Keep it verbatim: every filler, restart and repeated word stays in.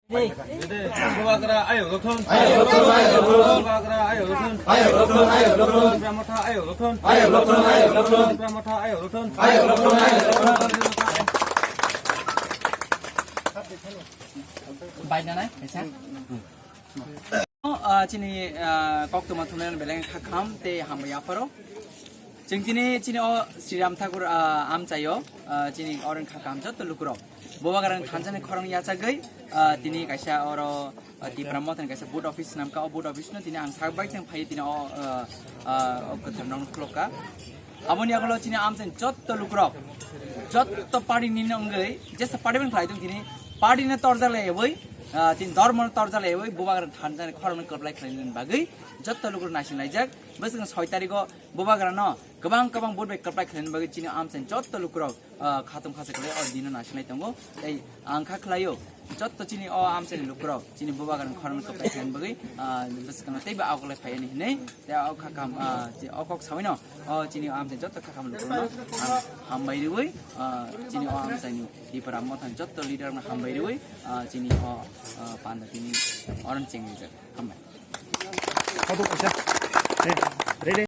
Bubagra ayok rothon. Ayok rothon, ayok rothon. Bubagra ayok rothon. Ayok rothon, ayok rothon. Tipra Motha ayok rothon. Ayok rothon, ayok rothon. Tipra Motha ayok rothon. Ayok rothon, ayok rothon. Bai nanai, kaisa. Ah, chini, ah, koktwma thumnai beleng kha kham tei hambai yapharo. Chwng tini chini o Sri Ram Thakur, ah, amchaio, ah, chini orang kha kham jotto lukurok. Bubagrani thansa ni khorang yachagwi, ah, tini kaisa oro, ah, Tipra Mothani kaisa board office namkha, o board office no tini ang sak bai teng phai tini o, ah, ah, o kwthar nong khulokka. Aboni yagulo chini amchaini jotto lukurok, jotto party ni wngwi, jesa party ben khlai tong tini, party no torja laiwi, ah, tini dhormo no torja laiwi, Bubagrani thansa ni khorang no kwplai khlainani bagwi, jotto lukurok naising laijak, bwswk soi tarikh o Bubagrano kwbang kwbang vote bai kwplai khlainani bagwi chini amchaini jotto lukurok, ah, khatung khasa khlai o dino nasinai tongo. Tei ang kha khlaio, jotto chini o amchaini lukurok, chini Bubagrani khorang no kwplai khlainani bagwi, ah, bwswkno teibo agoklai phai ani hinwi, tei o kha kam, ah, o kok sawi no, o chini o amchaini jotto kha kam lukurokno ang hambai riwi, ah, chini o amchaini Tipra Mothani jotto leader no hambai riwi, ah, chini o, ah, panda tini oron chengrijak. Hambai.